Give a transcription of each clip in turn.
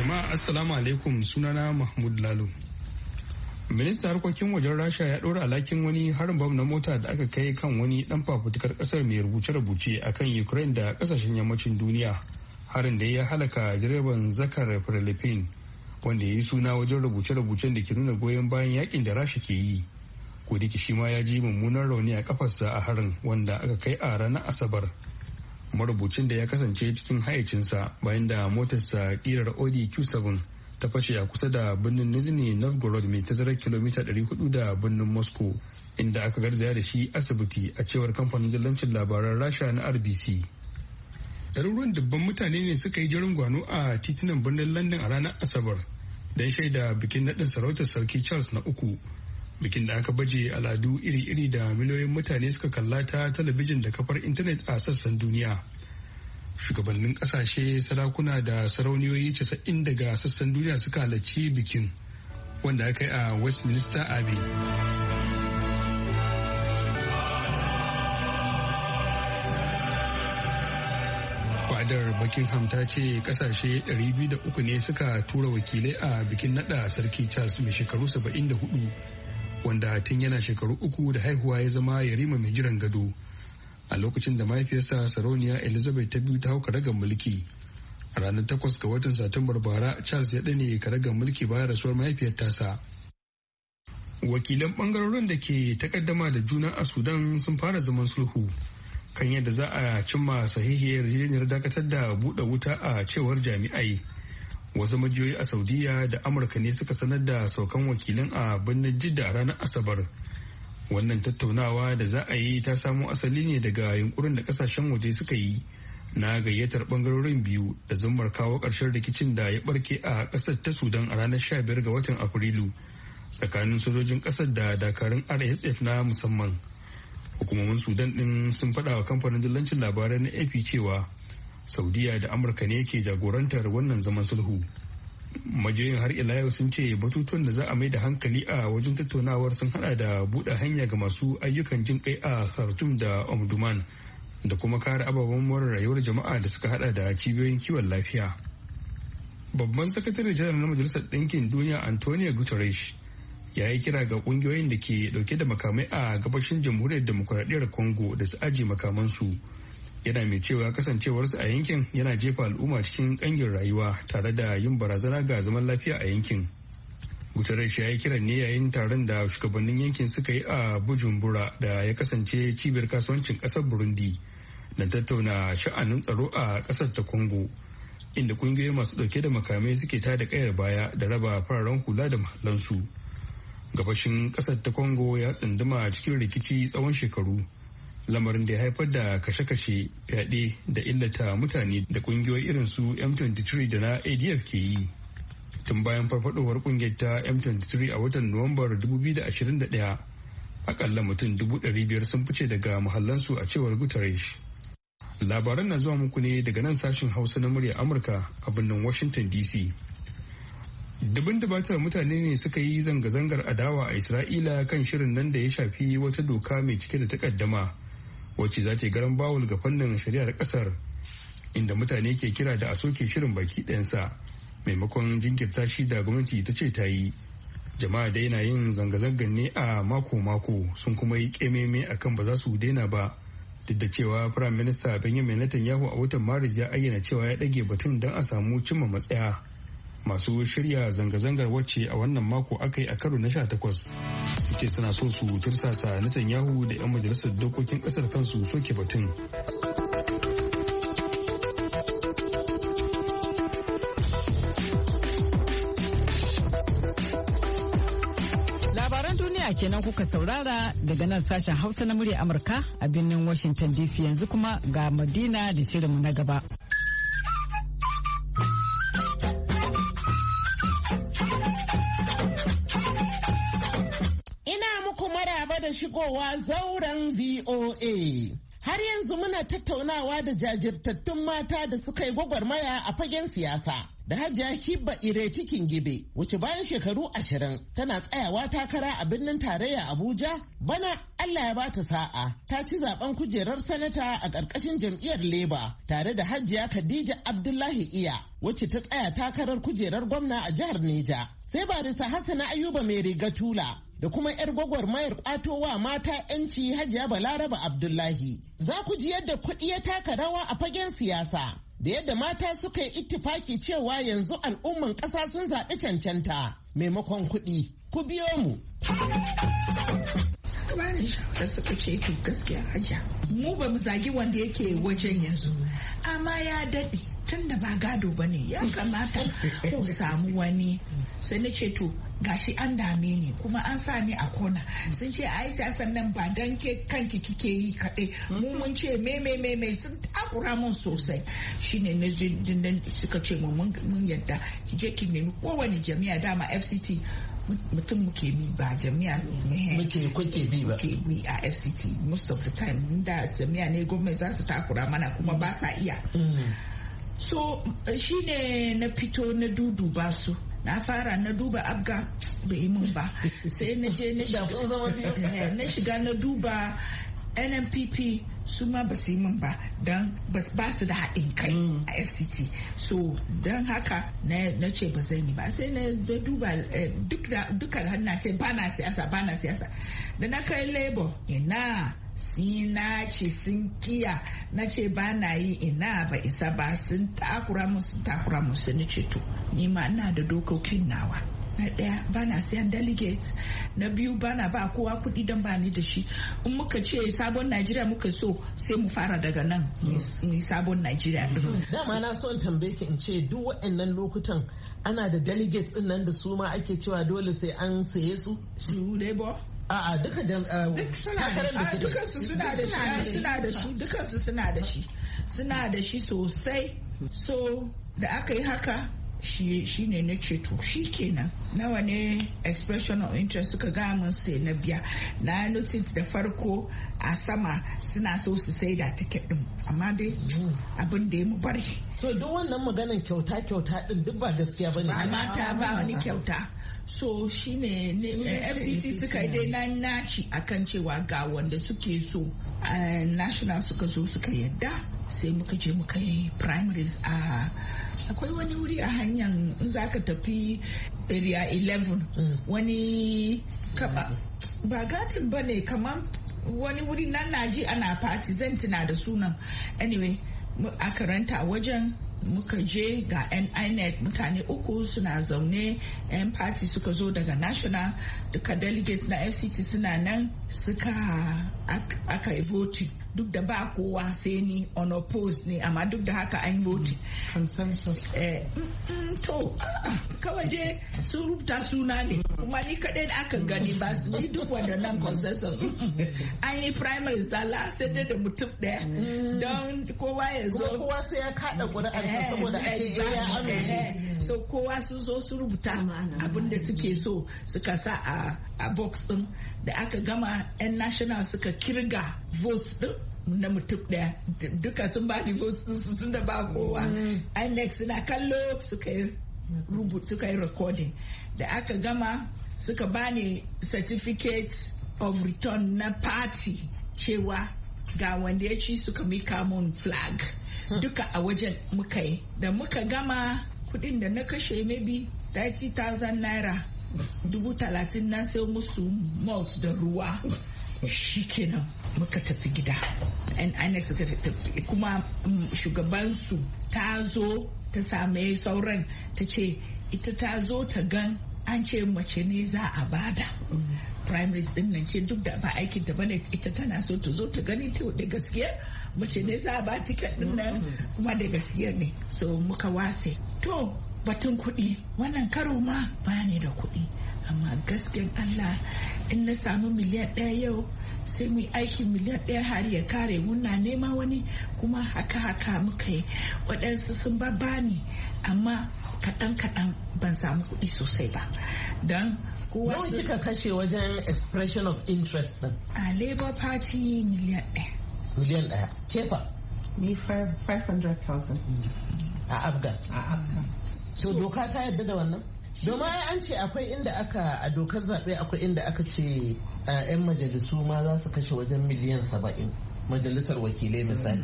Jama'a, assalamu alaikum. Sunana Mahmud Lalo. Ministan harkokin wajen Rasha ya ɗora alhakin wani harin bam na mota da aka kai kan wani dan fafutukar kasar mai rubuce-rubuce akan Ukraine da kasashen yammacin duniya. Harin da ya halaka direban, Zakar Prilepin, wanda ya yi suna wajen rubuce-rubucen da ke nuna goyon bayan yakin da Rasha ke yi, ko da shi ma ya ji mummunan rauni a kafarsa a harin wanda aka kai a ranar Asabar. Marubucin da ya kasance cikin hayacinsa bayan da motarsa kirar Audi Q7 ta fashe a kusa da birnin Nizhny Novgorod, mai tazarar kilomita 400 da birnin Moscow, inda aka garzaya da shi asibiti, a cewar kamfanin dillancin labaran Rasha na RBC. Ɗaruruwan dubban mutane ne suka yi jerin gwano a titunan birnin London a ranar Asabar don shaida bikin naɗin sarautar Sarki Charles na uku, bikin da aka baje al'adu iri-iri da miliyoyin mutane suka kalla ta talabijin da kafar intanet a sassan duniya. Shugabannin kasashe, sarakuna da sarauniyoyi 90 daga sassan duniya suka halarci bikin wanda aka yi a Westminster Abbey. Fadar Buckingham ta ce kasashe 203 ne suka tura wakilai a bikin nada Sarki Charles mai shekaru 74, wanda tun yana shekaru 3 da haihuwa ya zama yarima mai jiran gado a lokacin da mahaifiyarsa Sarauniya Elizabeth ta biyu ta hau karagar mulki. A ranar 8 ga watan Satumbar bara Charles ya ɗane karagar mulki bayan rasuwar mahaifiyar tasa. Wakilan bangarorin da ke takaddama da juna a Sudan sun fara zaman sulhu kan yadda za a cimma sahihiyar yarjejeniyar dakatar da buɗe wuta, a cewar jami'ai. Wasu majiyoyi a Saudiya da Amurka ne suka sanar da saukan wakilan a birnin Jidda a ranar Asabar. Wannan tattaunawa da za a yi ta samo asali ne daga yunkurin da kasashen waje suka yi na gayyatar bangarorin biyu da zummar kawo ƙarshen rikicin da ya barke a ƙasar ta Sudan a ranar 15 ga watan Afrilu tsakanin sojojin ƙasar da dakarun RSF na musamman. Hukumomin Sudan din sun faɗa wa kamfanin dillancin labarai na AP cewa Saudiya da Amurka ne ke jagorantar wannan zaman sulhu. Majiyoyin har ila yau sun ce batutuwan da za a mai da hankali a wajen tattaunawar sun hada da buɗe hanya ga masu ayyukan jin kai a Khartoum da Omdurman, da kuma kare ababen more rayuwar jama'a da suka hada da cibiyoyin kiwon lafiya. Babban sakatare janar na Majalisar Ɗinkin Duniya Antonio Guterres ya yi kira ga ƙungiyoyin da ke dauke da makamai a gabashin Jamhuriyar Demokuraɗiyyar Congo da su ajiye makamansu, yana mai cewa kasancewarsu a yankin yana jefa al'umma cikin kangin rayuwa tare da yin barazana ga zaman lafiya a yankin. Guterres ya yi kiran ne yayin taron da shugabannin yankin suka yi a Bujumbura, da ya kasance cibiyar kasuwancin kasar Burundi, da tattauna sha'anin tsaro a kasar ta Congo, inda kungiyoyi masu dauke da makamai suke tada kayar baya da raba fararen hula da mahallansu. Gabashin kasar ta Congo ya tsunduma cikin rikici tsawon shekaru, lamarin da ya haifar da kashe-kashe, fyaɗe da illata mutane da kungiyoyi irin su M23 da na ADF ke yi. Tun bayan farfadowar kungiyar ta M23 a watan Nuwambar 2021, akalla mutum 500,000 sun fice daga muhallansu, a cewar Guterres. Labaran na zuwa muku ne daga nan sashen Hausa na Murya Amurka a birnin Washington DC. Dubin dubatar mutane ne suka yi zanga-zangar adawa a Isra'ila kan shirin nan da ya shafi wata doka mai cike da takaddama wacce za ta yi garan bawul ga fannin shari'ar kasar, inda mutane ke kira da a soke shirin baki ɗayansa maimakon jinkirta shi da gwamnati ta ce ta yi. Jama'a dai na yin zanga-zangar ne a mako-mako, sun kuma yi kememe akan ba za su daina ba, duk da cewa Firayim Minista Benjamin Netanyahu a watan Maris ya ayyana cewa ya ɗage batun don a samu cimma matsaya. Masu shirya zanga-zangar, wacce a wannan mako aka yi a karo na 18, su ce suna so su tursasa Netanyahu da 'yan majalisar dokokin kasar kansu soke batun. Labaran duniya kenan kuka saurara daga nan sashen Hausa na Murya Amurka a birnin Washington DC. Yanzu kuma ga Madina da shirinmu na gaba. Ina muku maraba da shigowa zauren VOA. Har yanzu muna tattaunawa da jajirtattun mata da suka yi gwagwarmaya a fagen siyasa. Da Hajiya Hibba Ireti Kingibe, wuce bayan shekaru 20 tana tsayawa takara a birnin tarayya Abuja, bana Allah ya bata sa'a ta ci zaben kujerar sanata a ƙarƙashin jam'iyyar Labour tare da Hajiya Khadija Abdullahi Iya, wacce ta tsaya takarar kujerar gwamna a jihar Neja. Sai Barista Hassana Ayuba Mai Riga Tula da kuma 'yar gwagwarmayar kwatowa mata 'yanci Hajiya Balaraba Abdullahi. Za ku ji yadda kuɗi ya taka rawa a fagen siyasa, da yadda mata suka yi ittifaki cewa yanzu al'umman ƙasa sun zaɓi cancanta maimakon kuɗi. Ku biyo mu. Aka bani shawara, suka ce, "To, gaskiya Hajiya, mu ba mu zagi wanda yake wajen yanzu, amma ya daɗe, tun da ba gado ba ne, ya kamata ku samu wani." Sai na ce, "To, gashi an dame ni kuma an sa ni a kona. Sun ce ai siyasan nan ba dan ke kanki kike yi kaɗai, mu mun ce me me me me." Sun takura mun sosai. Shine na suka ce mu, "Mun yadda ki je ki nemi kowane jami'a." Dama FCT mutum muke bi, ba jami'a. Muke kuke bi ba. Muke bi a FCT most of the time. Da jami'a ne, gwamnati za su takura mana kuma ba sa iya. So shine na fito na duduba su. Na fara na duba APGA, bai yi mun ba. Sai na je na shiga na duba NNPP, su ma ba su yi min ba, don ba su da haɗin kai a FCT. So don haka na ce ba zan yi ba. Sai na duba dukkan hannu, ce ba na siyasa, ba na siyasa. Da na kai Labour, ina na ce sun kiya. Na ce ba na yi, ina ba isa ba, sun takura mu, sun takura mu. Sun ce, "To, ni ma ina da dokokin nawa. Na ɗaya, ba na sayan delegates. Na biyu, ba na ba kowa kuɗi don ba ni da shi. In muka ce sabon Najeriya muka so, sai mu fara daga nan mu sabon Najeriya din." Dama na so in tambaye ki, in ce duk waɗannan lokutan ana da delegates din nan da su ma ake cewa dole sai an saye su? Su Labour? A'a, duka takarar da dukansu suna da shi, suna da shi, dukansu suna da shi, suna da shi sosai. So da aka yi haka, shi ne na ce, "To, shi kenan, nawa ne expression of interest?" Suka ga mun, sai na biya. Na notice da farko a sama suna so su sai da ticket din, amma dai abin da ya mu bari. So duk wannan maganan kyauta kyauta din duk ba gaskiya bane? Ba mata, ba wani kyauta. So shine FCT suka yi dai na naci akan cewa ga wanda suke so. National suka zo suka yadda, sai muka je muka yi primaries a akwai wani wuri a hanyar in za ka tafi Area 11, wani kaba ba garden ba ne, kamar wani wuri nan na ji ana party, zan tuna da sunan. Anyway, aka ranta wajen, muka je, ga INEC mutane uku suna zaune, yan party suka zo daga national, duka delegates na FCT suna nan, suka aka yi voting. Duk da ba kowa sai ni, unopposed ne, amma duk da haka an voting. Consensus. To, kawai dai sun rubuta suna ne, kuma ni kaɗai da aka gani, ba su yi duk waɗannan consensus. An yi primary zala, sai dai da mutum ɗaya, don kowa ya zo. Kowa sai ya kaɗa ƙuri'arsa saboda a ce ya amince. So kowa sun zo su rubuta abin da suke so, suka sa a box din. Da aka gama, 'yan national suka kirga votes din na mutum ɗaya, duka sun ba ni votes din su, tun da ba kowa. INEC suna kallo, suka yi rubuta, suka yi recording. Da aka gama, suka bani certificate of return na party cewa ga wanda ya ci, suka mika mun flag. Duka a wajen muka yi. Da muka gama, kudin da na kashe maybe 30,000 naira, 30,000, na sai musu malt da ruwa, shikenan muka tafi gida. INEC suka tafi kuma shugabansu ta zo ta same sauran, ta ce ita ta zo ta gan an ce mace ne za a bada primaries din nan, ce duk da ba aikin ta bane, ita tana so ta zo ta gani ta da gaskiya mace ne za a ba ticket din nan, kuma da gaskiya ne. So muka wase. To, batun kuɗi, wannan karo ma ba ni da kuɗi, amma gaskiyan Allah, in na samu 1 miliyan yau, sai mu yi aikin 1 miliyan har ya kare, muna nema wani kuma. Haka haka muka yi. Waɗansu sun ba bani, amma kaɗan kaɗan, ban samu kuɗi sosai ba don kowa. Nawa kika kashe wajen expression of interest din? A Labour Party, 1 miliyan. Miliyan 1. Kefa? Ni 500,000. A APGA? A APGA. So doka ta yadda da wannan? Domin ai an ce akwai inda aka, a dokar zaɓe akwai inda aka ce 'yan majalisu ma za su kashe wajen miliyan 70, majalisar wakilai misali.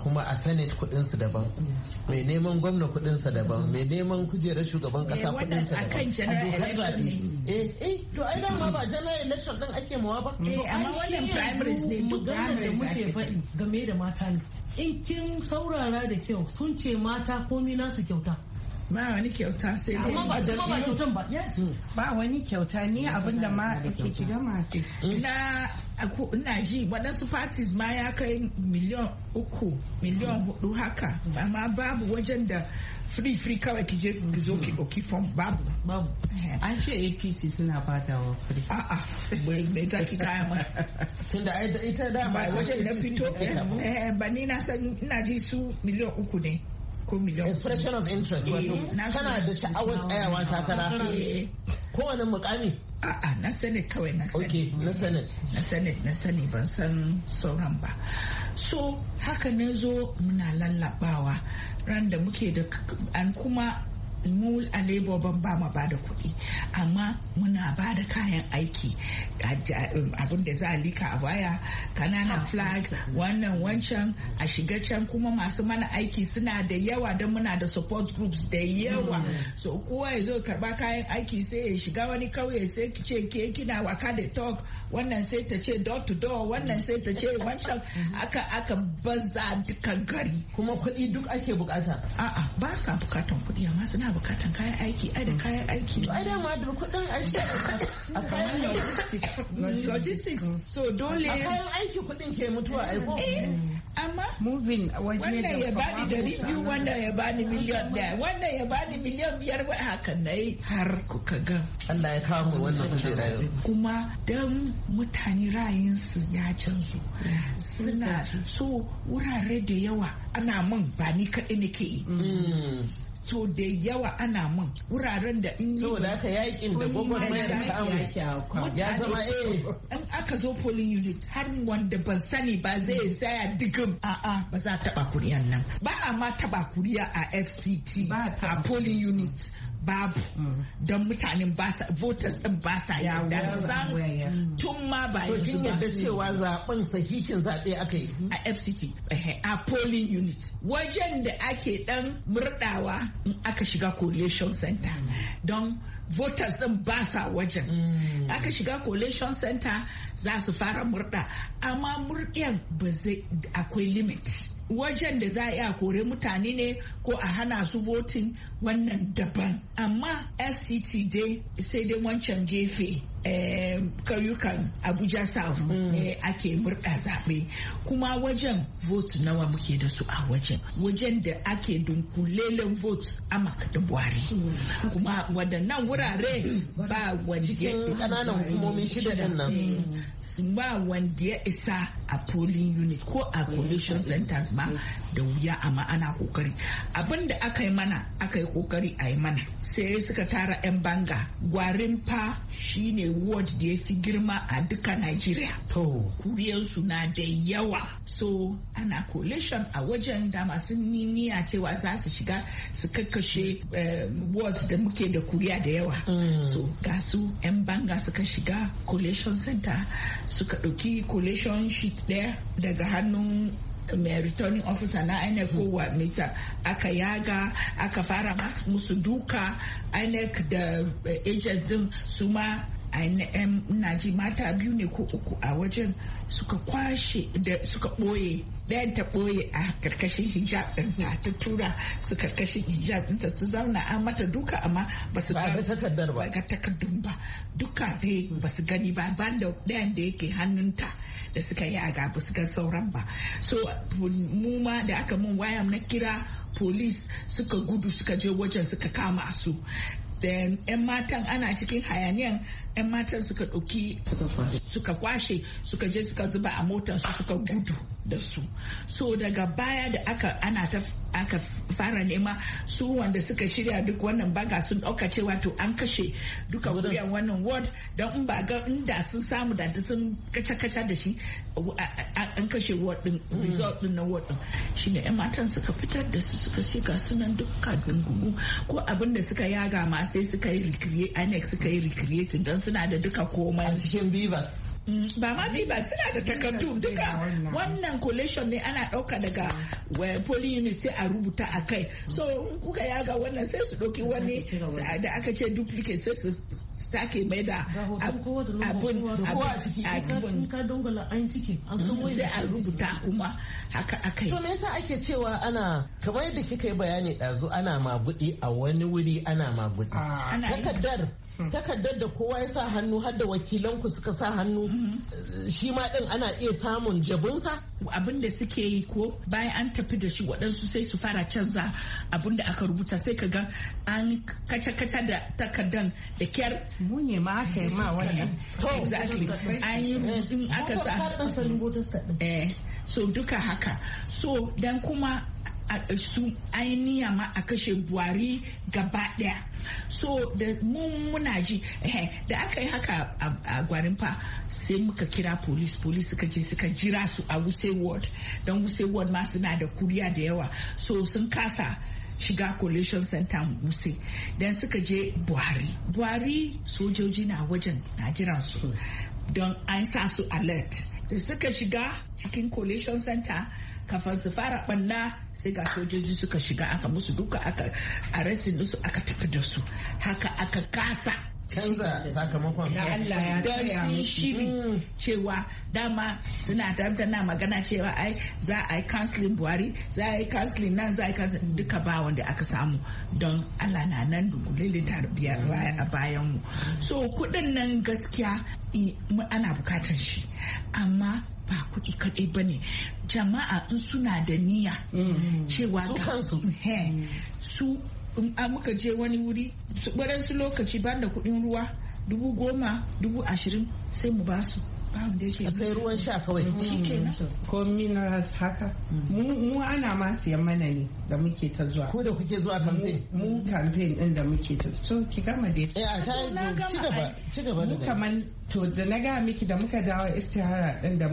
Kuma a Senate kudinsu daban, mai neman gwamna kudinsa daban, mai neman kujerar shugaban kasa kudinsa daban a dokar zaɓe. Eh eh, to ai dama ba general election din ake mawa ba. Eh, amma wannan primaries ne. Duk da muke faɗi game da mata ne, in kin saurara da kyau, sun ce mata komi nasu kyauta. Ba wani kyauta, sai dai Amma ba ba kyautan ba, yes. Ba wani kyauta, ni abinda ma ake ki gama. Na ina ji waɗansu parties ma ya kai miliyan 3, miliyan 4 haka, amma babu wajen da free free kawai ki je ki zo ki ɗauki form, babu. Babu. An ce APC suna badawa free. A'a, me za ki kaya ma? Tunda ai ita dama Ba wajen na fito ba, ni na san ina ji su miliyan 3 ne ko miliyan Expression of interest, wato kana da sha'awar tsayawa takara kowane mukami. A'a, na Senate kawai na sani. Ok, na Senate. Na Senate na sani, ban san sauran ba. So haka na zo muna lallabawa ran da muke da an kuma mu a Labour ban ba ma ba da kuɗi, amma muna ba da kayan aiki, abin da za a lika a baya, kananan flag, wannan wancan, a shiga can. Kuma masu mana aiki suna da yawa don muna da support groups da yawa. So kowa ya zo karba kayan aiki, sai ya shiga wani kauye, sai ki ce ke kina waka da talk, wannan sai ta ce door to door, wannan sai ta ce wancan, aka aka baza duka gari. Kuma kuɗi duk ake bukata? A'a, ba sa bukatan kuɗi, amma suna bukatan kayan aiki, ai da kayan aiki. Ai dama da kuɗin aiki a kayan logistics. Logistics, so dole A kayan aiki kuɗin ke mutuwa ai ko? Amma moving waje. Wannan ya bani 200, wannan ya bani miliyan 1, wannan ya bani miliyan 5, hakan na yi har kuka ga Allah ya kawo mu wannan kujera yau. Kuma don mutane ra'ayinsu ya canzu, suna so wurare da yawa ana min, ba ni kaɗai nake yi. So da yawa ana min wuraren da in yi Saboda haka yakin da gwagwarmayar samu ya zama eh. In aka zo polling unit, har wanda ban sani ba zai tsaya digim, a'a, ba za a taba kuriyan nan ba. A ma taba kuriya a FCT, a polling unit babu, don mutanen ba sa, voters din ba sa yarda sam tun ma ba So yanzu kin ba. yadda cewa zaben sahihin zaɓe aka yi? A FCT, a polling unit, wajen da ake dan murdawa in aka shiga collation center, don voters din ba sa wajen. Aka shiga collation center za su fara murda, amma murdiyan ba zai, akwai limit. Wajen da za a iya kore mutane ne ko a hana su voting, wannan daban, amma FCT dai sai dai wancan gefe, kauyukan Abuja South ake murda zaɓe. Kuma wajen vote nawa muke da su a wajen, wajen da ake dunkulelen vote Amak da Buhari, kuma waɗannan wurare ba wanda Cikin ƙananan hukumomi shida din nan. Ba wanda ya isa a polling unit ko a collation centers ma da wuya, amma ana kokari. Abin da aka yi mana, aka yi kokari a yi mana, sai suka tara 'yan banga. Gwarinpa shine ward da ya fi girma a duka Nigeria. Kuriyarsu na da yawa. So ana collation a wajen da masu niyya cewa za su shiga su kakkashe wards da muke da kuriya da yawa. So ga su 'yan banga suka shiga collation center, suka ɗauki collation sheet ɗaya daga hannun mai returning officer na INEC ko wa mita, aka yaga, aka fara musu duka. INEC da agents din su ma, ina ji mata biyu ne ko uku a wajen, suka kwashe da suka ɓoye. Ɗayan ta ɓoye a karkashin hijab ɗinta, ta tura su karkashin hijab ɗinta su zauna, an mata duka amma ba su Ba ga takardar ba. Ga takardun ba, duka dai ba su gani ba, ban da ɗayan da yake hannunta da suka yaga, ba su ga sauran ba. So mu ma da aka mun waya na kira police, suka gudu suka je wajen suka kama su. Then 'yan matan, ana cikin hayaniyan, 'yan matan suka ɗauki suka kwashe, suka je suka zuba a motarsu suka gudu. da su. So daga baya da aka ana ta aka fara nema su wanda suka shirya duk wannan banga, sun dauka cewa to an kashe duka kuriyan wannan ward, don in ba ga inda sun samu da sun kaca-kaca da shi, an kashe ward din, result din na ward din. Shine yan matan suka fitar da su, suka ce ga sunan dukka dungugu ko abin da suka yaga ma, sai suka yi recreate, INEC suka yi recreating, don suna da duka komai. A cikin BVAS? Ba ma ba, suna da takardu duka. Wannan collation ne ana ɗauka daga polling unit, sai a rubuta a kai. So in kuka yaga wannan, sai su ɗauki wani da aka ce duplicate, sai su sake mai da abun. Abun sai a rubuta kuma, haka aka yi. To, me yasa ake cewa ana, kamar yadda kika yi bayani ɗazu, ana magudi a wani wuri, ana magudi takardar da kowa ya sa hannu, har da wakilanku suka sa hannu, shi ma din ana iya samun jabunsa? Abin da suke yi ko bayan an tafi da shi, waɗansu sai su fara canza abin da aka rubuta, sai ka ga an kaca-kaca da takardan da kyar. Mu ne ma aka yi ma wannan. Exactly, an yi rubutun aka sa. So duka haka. So dan kuma su ainiya ma a kashe Buhari gaba daya. So da mun muna ji da aka yi haka a Gwarinpa, sai muka kira police. Police suka je suka jira su a Wuse Ward, don Wuse Ward ma suna da kuriya da yawa, so sun kasa shiga collation center Wuse. Dan suka je Buhari. Buhari, sojoji na wajen na jiran su, don an sa su alert. Da suka shiga cikin collation center, kafin su fara banna, sai ga sojoji suka shiga, aka musu duka, aka arresting su, aka tafi da su. Haka aka kasa canza sakamakon. Da Allah ya Don sun shiri cewa dama suna na magana cewa ai za a yi canceling Buhari, za a yi canceling nan, za a yi canceling duka, ba wanda aka samu, don Allah na nan dunkulele a bayan mu. So kudin nan gaskiya ana bukatar shi, amma ba kuɗi kaɗai ba ne. Jama'a in suna da niyya cewa su kansu. Su in muka je wani wuri, waɗansu lokaci ban da kuɗin ruwa, 10,000, 20,000, sai mu basu, ba wanda yake Sai ruwan sha kawai. Shi kenan. Ko minerals haka, mu ana ma siyan mana ne da muke ta zuwa. Ko da kuke zuwa campaign? Mu campaign din da muke ta. So ki gama dai. Eh, a ta ci gaba, ci gaba. Mu kaman to da na ga miki, da muka dawo istihara din, da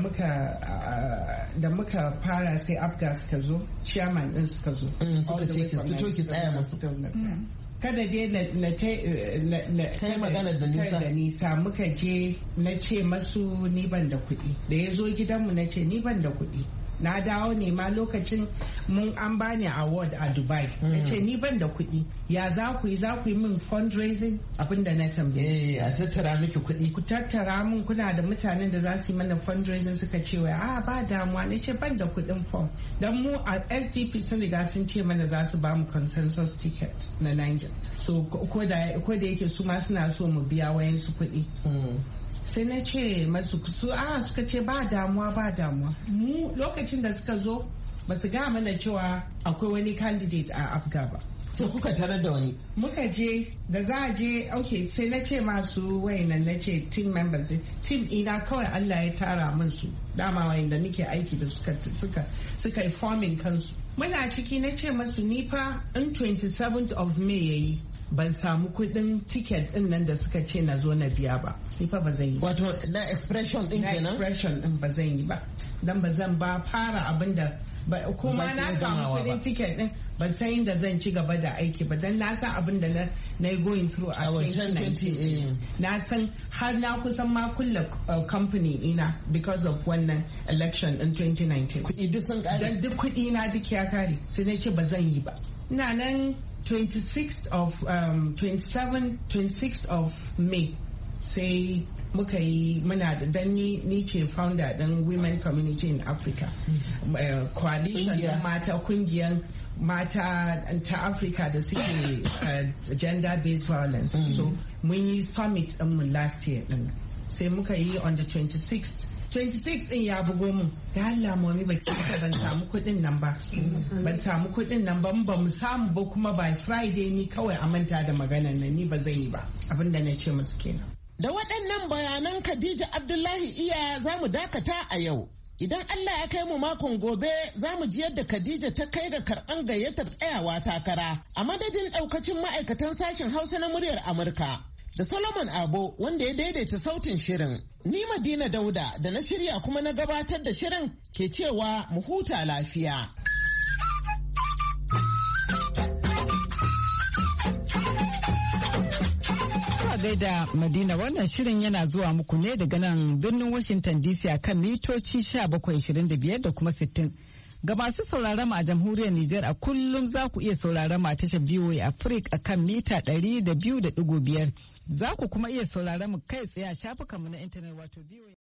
muka fara, sai Abga suka zo, chairman din suka zo. Suka ce ki fito ki tsaya musu. Kada dai na Kai magana da nisa. Da nisa. Muka je, na ce masu ni ban da kuɗi. Da ya zo gidanmu, na ce ni ban da kuɗi, na dawo ne ma lokacin mun an bani award a Dubai. Na ce ni ban da kuɗi, ya za ku yi, za ku yi min fundraising? Abinda na tambaye. Eh, a tattara miki kuɗi. Ku tattara mun, kuna da mutanen da za su yi mana fundraising? Suka ce wai a ba damuwa. Na ce ban da kuɗin form, don mu a SDP sun riga sun ce mana za su ba mu consensus ticket na Niger. So ko da yake su ma suna so mu biya wayansu kuɗi. Sai na ce masu su a suka ce ba damuwa, ba damuwa. Mu lokacin da suka zo, ba su ga mana cewa akwai wani candidate a Afga ba. Sai kuka tarar da wani. Muka je da za a je, ok, sai na ce masu wayannan, na ce team members, team ina kawai Allah ya tara min su dama, wayanda nake aiki da suka yi forming kansu, muna ciki. Na ce masu ni fa in 27th of May yayi ban samu kudin ticket din nan da suka ce na zo na biya ba, ni fa ba zan yi. Wato na expression din Na kenan. Expression din ba zan yi ba, dan ba zan ba fara abin da kuma na samu kudin ticket din, ban san inda zan ci gaba da aiki ba, dan na san abin da na yi going through a 2019. Na san har na kusan ma kulle company ina because of wannan election in 2019. Kudi duk sun kare. Dan duk kudi na duk ya kare. Sai na ce ba zan yi ba. Ina nan 26th of 27, 26th of May, sai muka yi muna da dan ni ce founder din Women Community in Africa coalition, mata, kungiyan mata ta Africa da suke gender based violence. So mun yi summit din mu last year din, sai muka yi on the 26th. 26 din ya bugo mun, da Allah mommy, ba ki ban samu kuɗin nan ba, ban samu kuɗin nan ba, ba mu samu ba, kuma by Friday ni kawai a manta da maganan nan, ni ba zan yi ba. Abinda na ce musu kenan. Da waɗannan bayanan Khadija Abdullahi Iya za mu dakata a yau. Idan Allah ya kai mu makon gobe, za mu ji yadda Khadija ta kai ga karɓan gayyatar tsayawa takara. A madadin ɗaukacin ma'aikatan sashen Hausa na Muryar Amurka, da Solomon Abo wanda ya daidaita sautin shirin. Ni Madina Dauda da na shirya kuma na gabatar da shirin ke cewa mu huta lafiya. Gaida Madina, wannan shirin yana zuwa muku ne daga nan birnin Washington DC a kan mitoci 1725 da kuma 60. Ga masu sauraron mu a jamhuriyar Nijar, a kullum za ku iya sauraron mu a tashar VOA Africa a kan mita 200.5. Za ku kuma iya sauraron mu kai tsaye a shafukanmu na intanet, wato VOA.